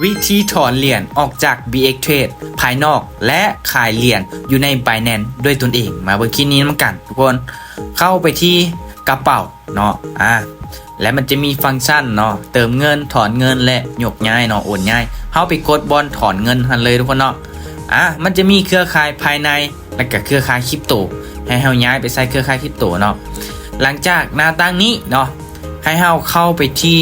ວິທີຖອນຫຼຽນອອກຈາກ ບີເອັກ ເທຣດ ພາຍນອກ ແລະ ຂາຍຫຼຽນຢູ່ໃນ Binance ດ້ວຍຕົນເອງ. ມາເບິ່ງຄລິບນີ້ນຳກັນທຸກຄົນ. ເຂົ້າໄປທີ່ກະເປົາເນາະ ອາ ແລະ ມັນຈະມີຟັງຊັນເນາະ ເຕີມເງິນ, ຖອນເງິນ ແລະ ຍົກຍ້າຍເນາະ, ໂອນຍ້າຍ. ເຮົາໄປກົດບ່ອນຖອນເງິນຫັ້ນເລີຍທຸກຄົນເນາະ. ອາ ມັນຈະມີເຄືອຂ່າຍພາຍໃນ ແລະກະເຄືອຂ່າຍຄຣິບໂຕ ໃຫ້ເຮົາຍ້າຍໄປໃສ່ເຄືອຂ່າຍຄຣິບໂຕເນາະ. ຫຼັງຈາກໜ້າຕັ້ງນີ້ເນາະ ໃຫ້ເຮົາເຂົ້າໄປທີ່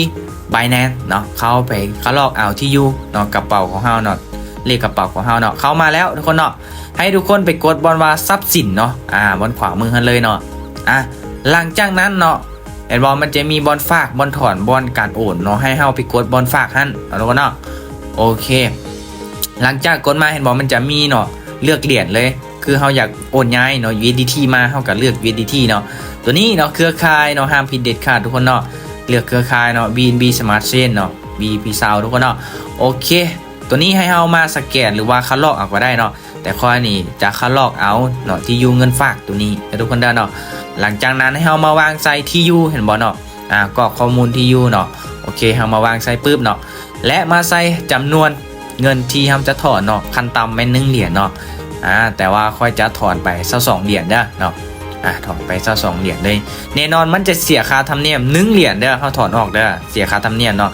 Binance ເນາະ ເຂົ້າໄປ ເຂົ້າລັອກເອົາທີ່ຢູ່ເນາະ ກະເປົາຂອງເຮົາເນາະ ເລກກະເປົາຂອງເຮົາເນາະ. ເຂົ້າມາແລ້ວທຸກຄົນເນາະ ໃຫ້ທຸກຄົນໄປກົດບ່ອນວ່າຊັບສິນເນາະ ອາ ບ່ອນຂວາມືຫັ້ນເລີຍເນາະ. ອາ ຫຼັງຈາກນັ້ນເນາະ ເຫັນບໍ່ ມັນຈະມີບ່ອນຝາກ ບ່ອນຖອນ ບ່ອນການໂອນເນາະ ໃຫ້ເຮົາໄປກົດບ່ອນຝາກຫັ້ນເນາະ ທຸກຄົນເນາະ. ໂອເຄ ຫຼັງຈາກກົດມາ ເຫັນບໍ່ ມັນຈະມີເນາະ ເລືອກຫຼຽນເລີຍ ຄືເຮົາຢາກໂອນຍ້າຍເນາະ USDT ມາ ເຮົາກໍເລືອກ USDT ເນາະ. ຕົວນີ້ເນາະ ເຄືອຂ່າຍເນາະ ຫ້າມຜິດເດັດຂາດທຸກຄົນເນາະ. ເລືອກເຄືອອາຍເນາະ BNB Smart Chain ເນາະ BNB Smart Chain ທຸກຄົນເນາະ. ໂອເຄ ຕົວນີ້ໃຫ້ເຮົາມາສະແກນ ຫຼືວ່າຄັດລອກເອົາກໍໄດ້ເນາະ ແຕ່ຂ້ອຍນີ້ຈະຄັດລອກເອົາເນາະ ທີ່ຢູ່ເງິນຝາກຕົວນີ້ເດີທຸກຄົນເດີເນາະ. ຫຼັງຈາກນັ້ນໃຫ້ເຮົາມາວາງໃສ່ທີ່ຢູ່ ເຫັນບໍ່ເນາະ ອາ ກອກຂໍ້ມູນທີ່ຢູ່ເນາະ. ໂອເຄ ເຮົາມາວາງໃສ່ປຶບເນາະ ແລະ ມາໃສ່ຈຳນວນເງິນທີ່ເຮົາຈະຖອນເນາະ ຂັ້ນຕ່ຳແມ່ນໜຶ່ງຫຼຽນເນາະ. ອາ ແຕ່ວ່າຂ້ອຍຈະຖອນໄປຊາວສອງຫຼຽນເດີເນາະ ອາ ຖອນໄປຊາວສອງຫຼຽນເລີຍ. ແນ່ນອນມັນຈະເສຍຄ່າທຳນຽມໜຶ່ງຫຼຽນເດີ ເຮົາຖອນອອກເດີ ເສຍຄ່າທຳນຽມເນາະ.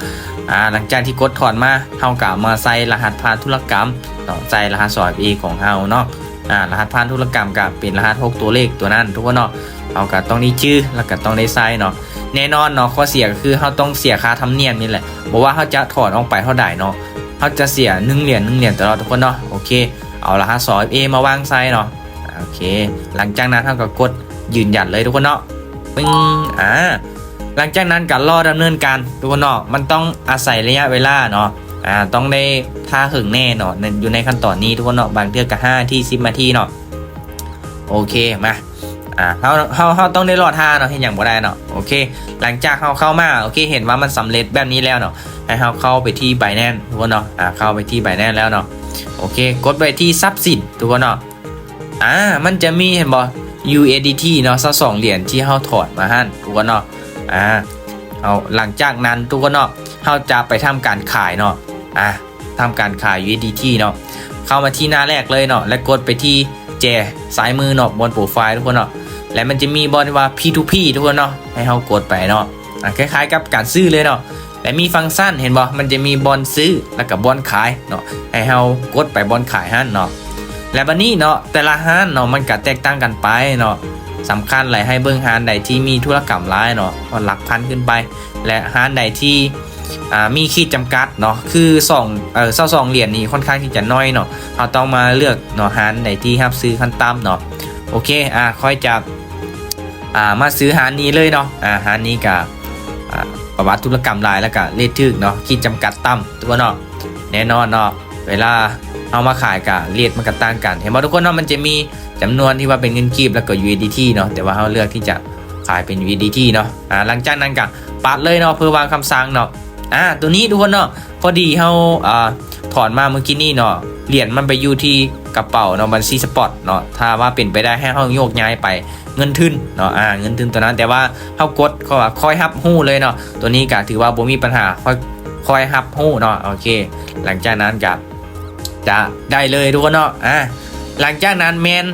ອາ ຫຼັງຈາກທີ່ກົດຖອນມາ ເຮົາກໍມາໃສ່ລະຫັດຜ່ານທຸລະກຳເນາະ ໃສ່ລະຫັດສອງເອັຟເອຂອງເຮົາເນາະ. ອາ ລະຫັດຜ່ານທຸລະກຳກໍເປັນລະຫັດຫົກຕົວເລກຕົວນັ້ນທຸກຄົນເນາະ. ເຮົາກໍຕ້ອງໄດ້ຈື່ ແລ້ວກໍຕ້ອງໄດ້ໃສ່ເນາະ. ແນ່ນອນເນາະ ຂໍ້ເສຍກໍຄືເຮົາຕ້ອງເສຍຄ່າທຳນຽມນີ້ແຫຼະ ບໍ່ວ່າເຮົາຈະຖອນອອກໄປເທົ່າໃດເນາະ ເຮົາຈະເສຍໜຶ່ງຫຼຽນ ໜຶ່ງຫຼຽນຕະຫຼອດທຸກຄົນເນາະ. ໂອເຄ ເອົາລະຫັດສອງເອັຟເອມາວາງໃສ່ເນາະ. ໂອເຄ ຫຼັງຈາກນັ້ນເຮົາກໍກົດຢືນຢັນເລີຍທຸກຄົນເນາະ. ປຶ້ງ ອາ ຫຼັງຈາກນັ້ນກໍລໍດຳເນີນການທຸກຄົນເນາະ. ມັນຕ້ອງອາໄສໄລຍະເວລາເນາະ ອາ ຕ້ອງໄດ້ຖ້າເຫິງແນ່ເນາະ ໃນ ຢູ່ໃນຂັ້ນຕອນນີ້ທຸກຄົນເນາະ ບາງເທື່ອກໍຫ້ານາທີ ສິບນາທີເນາະ. ໂອເຄ ມາ ອາ ເຮົາ ເຮົາ ເຮົາຕ້ອງໄດ້ລໍຖ້າເນາະ ເຮັດຫຍັງບໍ່ໄດ້ເນາະ. ໂອເຄ ຫຼັງຈາກເຮົາເຂົ້າມາ ໂອເຄ ເຫັນວ່າມັນສຳເລັດແບບນີ້ແລ້ວເນາະ ໃຫ້ເຮົາເຂົ້າໄປທີ່ Binance ທຸກຄົນເນາະ. ອາ ເຂົ້າໄປທີ່ Binance ແລ້ວເນາະ. ໂອເຄ ກົດໄປທີ່ຊັບສິນທຸກຄົນເນາະ. ອາ ມັນຈະມີ ເຫັນບໍ່ USDT ເນາະ ຊາວສອງຫຼຽນທີ່ເຮົາຖອນມາຫັ້ນທຸກຄົນເນາະ. ອາ ເຮົາ ຫຼັງຈາກນັ້ນທຸກຄົນເນາະ ເຮົາຈະໄປທຳການຂາຍເນາະ. ອາ ທຳການຂາຍ USDT ເນາະ. ເຂົ້າມາທີ່ໜ້າແລກເລີຍເນາະ ແລະ ກົດໄປທີ່ແຈຊ້າຍມືເນາະ ບົນໂປຣໄຟລ໌ທຸກຄົນເນາະ. ແລະ ມັນຈະມີບ່ອນທີ່ວ່າ P two P ທຸກຄົນເນາະ ໃຫ້ເຮົາກົດໄປເນາະ. ອາ ຄ້າຍໆກັບການຊື້ເລີຍເນາະ ແລະ ມີຟັງຊັນ ເຫັນບໍ່ ມັນຈະມີບ່ອນຊື້ ແລ້ວກໍບ່ອນຂາຍເນາະ ໃຫ້ເຮົາກົດໄປບ່ອນຂາຍຫັ້ນເນາະ. ແລະ ບັດນີ້ເນາະ ແຕ່ລະຮ້ານເນາະ ມັນກໍແຕກຕ່າງກັນໄປເນາະ. ສຳຄັນຫຼາຍ ໃຫ້ເບິ່ງຮ້ານໃດທີ່ມີທຸລະກຳຫຼາຍເນາະ ຮອດຫຼັກພັນຂຶ້ນໄປ ແລະ ຮ້ານໃດທີ່ ອາ ມີຂີດຈຳກັດເນາະ ຄືສອງ ເອີ ຊາວສອງຫຼຽນນີ້ຄ່ອນຂ້າງທີ່ຈະໜ້ອຍເນາະ. ເຮົາຕ້ອງມາເລືອກເນາະ ຮ້ານໃດທີ່ຮັບຊື້ຂັ້ນຕ່ຳເນາະ. ໂອເຄ ອາ ຂ້ອຍຈະ ອາ ມາຊື້ຮ້ານນີ້ເລີຍເນາະ. ອາ ຮ້ານນີ້ກະ ອາ ປະຫວັດທຸລະກຳຫຼາຍ ແລ້ວກະເລດຖືກເນາະ ຂີດຈຳກັດຕ່ຳ ທຸກຄົນເນາະ. ແນ່ນອນເນາະ ເວລາເຮົາມາຂາຍກະເລດມັນກະຕ່າງກັນ ເຫັນບໍ່ທຸກຄົນເນາະ. ມັນຈະມີຈຳນວນທີ່ວ່າເປັນເງິນກີບ ແລ້ວກໍ USDT ເນາະ ແຕ່ວ່າເຮົາເລືອກທີ່ຈະຂາຍເປັນ USDT ເນາະ. ອາ ຫຼັງຈາກນັ້ນກະປັດເລີຍເນາະ ເພື່ອວາງຄຳສັ່ງເນາະ. ອາ ຕົວນີ້ທຸກຄົນເນາະ ພໍດີເຮົາ ອາ ຖອນມາມື້ກີ້ນີ້ເນາະ ຫຼຽນມັນໄປຢູ່ທີ່ກະເປົາເນາະ ບັນຊີສະປອດເນາະ. ຖ້າວ່າເປັນໄປໄດ້ໃຫ້ເຮົາໂຍກຍ້າຍໄປເງິນທຶນເນາະ ອາ ເງິນທຶນຕົວນັ້ນ ແຕ່ວ່າເຮົາກົດເຂົາວ່າຄອຍຮັບຮູ້ເລີຍເນາະ. ຕົວນີ້ກະຖືວ່າບໍ່ມີບັນຫາ ຄອຍ ຄອຍຮັບຮູ້ເນາະ. ໂອເຄ ຫຼັງຈາກນັ້ນກະຈະໄດ້ເລີຍທຸກຄົນເນາະ. ອາ ຫຼັງຈາກນັ້ນແມ່ນ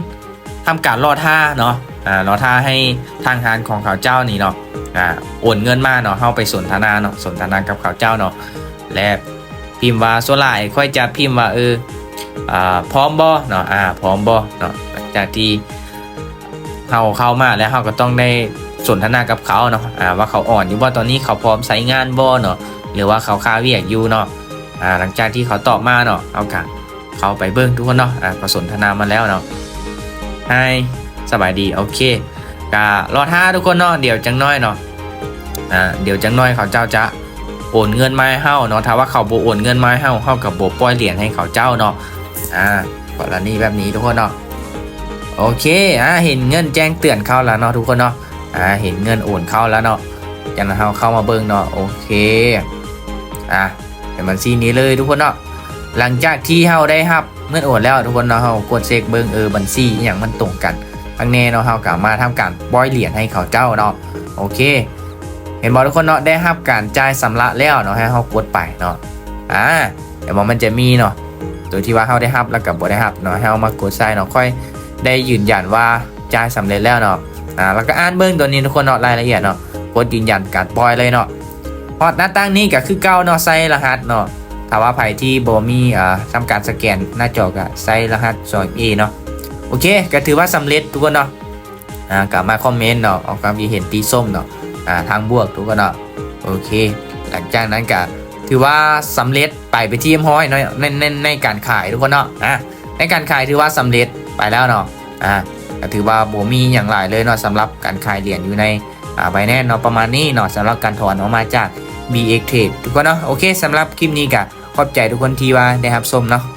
ທຳການລໍຖ້າເນາະ ອາ ລໍຖ້າໃຫ້ທາງຮ້ານຂອງເຂົາເຈົ້ານີ້ເນາະ ອາ ໂອນເງິນມາເນາະ. ເຮົາໄປສົນທະນາເນາະ ສົນທະນາກັບເຂົາເຈົ້າເນາະ ແລະ ພິມວ່າ ສ່ວນຫຼາຍຂ້ອຍຈະພິມວ່າ ເອີ ອາ ພ້ອມບໍ່ເນາະ ອາ ພ້ອມບໍ່ເນາະ. ຫຼັງຈາກທີ່ເຮົາເຂົ້າມາແລ້ວ ເຮົາກໍຕ້ອງໄດ້ສົນທະນາກັບເຂົາເນາະ ອາ ວ່າເຂົາອອນຢູ່ບໍ່ ຕອນນີ້ເຂົາພ້ອມໃຊ້ງານບໍ່ເນາະ ຫຼືວ່າເຂົາຄາວຽກຢູ່ເນາະ. ອາ ຫຼັງຈາກທີ່ເຂົາຕອບມາເນາະ ເຮົາກໍ ເຂົ້າໄປເບິ່ງທຸກຄົນເນາະ. ອາ ກໍສົນທະນາມາແລ້ວເນາະ Hi ສະບາຍດີ. ໂອເຄ ກະລໍຖ້າທຸກຄົນເນາະ ດຽວຈັກໜ້ອຍເນາະ ອາ ດຽວຈັກໜ້ອຍເຂົາເຈົ້າຈະໂອນເງິນມາໃຫ້ເຮົາເນາະ. ຖ້າວ່າເຂົາບໍ່ໂອນເງິນມາໃຫ້ເຮົາ ເຮົາກໍບໍ່ປ່ອຍຫຼຽນໃຫ້ເຂົາເຈົ້າເນາະ. ອາ ກໍລະນີແບບນີ້ທຸກຄົນເນາະ. ໂອເຄ ອາ ເຫັນເງິນແຈ້ງເຕືອນເຂົ້າແລ້ວເນາະທຸກຄົນເນາະ ອາ ເຫັນເງິນໂອນເຂົ້າແລ້ວເນາະ. ຈາກນັ້ນເຮົາເຂົ້າມາເບິ່ງເນາະ ໂອເຄ ອາ ເປັນບັນຊີນີ້ເລີຍທຸກຄົນເນາະ. ຫຼັງຈາກທີ່ເຮົາໄດ້ຮັບເງິນໂອນແລ້ວທຸກຄົນເນາະ ເຮົາກົດເຊັກເບິ່ງ ເອີ ບັນຊີອີ່ຫຍັງມັນຕົງກັນຄັກແນ່ເນາະ ເຮົາກໍມາທຳການປ່ອຍຫຼຽນໃຫ້ເຂົາເຈົ້າເນາະ. ໂອເຄ ເຫັນບໍ່ທຸກຄົນເນາະ ໄດ້ຮັບການຈ່າຍຊຳລະແລ້ວເນາະ ໃຫ້ເຮົາກົດໄປເນາະ. ອາ ແຕ່ວ່າມັນຈະມີເນາະ ໂຕທີ່ວ່າເຮົາໄດ້ຮັບ ແລ້ວກໍບໍ່ໄດ້ຮັບເນາະ ໃຫ້ເຮົາມາກົດໃສ່ເນາະ ຄ່ອຍໄດ້ຢືນຢັນວ່າຈ່າຍສຳເລັດແລ້ວເນາະ. ອາ ແລ້ວກໍອ່ານເບິ່ງໂຕນີ້ທຸກຄົນເນາະ ລາຍລະອຽດເນາະ ກົດຢືນຢັນການປ່ອຍເລີຍເນາະ. ຮອດໜ້າຕ່າງນີ້ກໍຄືເກົ່າເນາະ ໃສ່ລະຫັດເນາະ ຖ້າວ່າໃຜທີ່ບໍ່ມີ ອາ ທຳການສະແກນໜ້າຈໍກໍໃສ່ລະຫັດສອງເອເນາະ. ໂອເຄ ກໍຖືວ່າສຳເລັດທຸກຄົນເນາະ. ອາ ກໍມາຄອມເມັນເນາະ ອອກຄວາມຄິດເຫັນ ຕີຊົມເນາະ ອາ ທາງບວກທຸກຄົນເນາະ. ໂອເຄ ຫຼັງຈາກນັ້ນກໍຖືວ່າສຳເລັດ ໄປເປັນທີ່ຮຽບຮ້ອຍເນາະ ໃນ ໃນ ໃນການຂາຍທຸກຄົນເນາະ. ອາ ໃນການຂາຍຖືວ່າສຳເລັດໄປແລ້ວເນາະ. ອາ ກໍຖືວ່າບໍ່ມີຫຍັງຫຼາຍເລີຍເນາະ ສຳລັບການຂາຍຫຼຽນຢູ່ໃນ ອາ Binance ເນາະ ປະມານນີ້ເນາະ ສຳລັບການຖອນອອກມາຈາກ BX Trade ທຸກຄົນເນາະ. ໂອເຄ ສຳລັບຄລິບນີ້ກໍຂອບໃຈທຸກຄົນທີ່ວ່າໄດ້ຮັບຊົມເນາະ.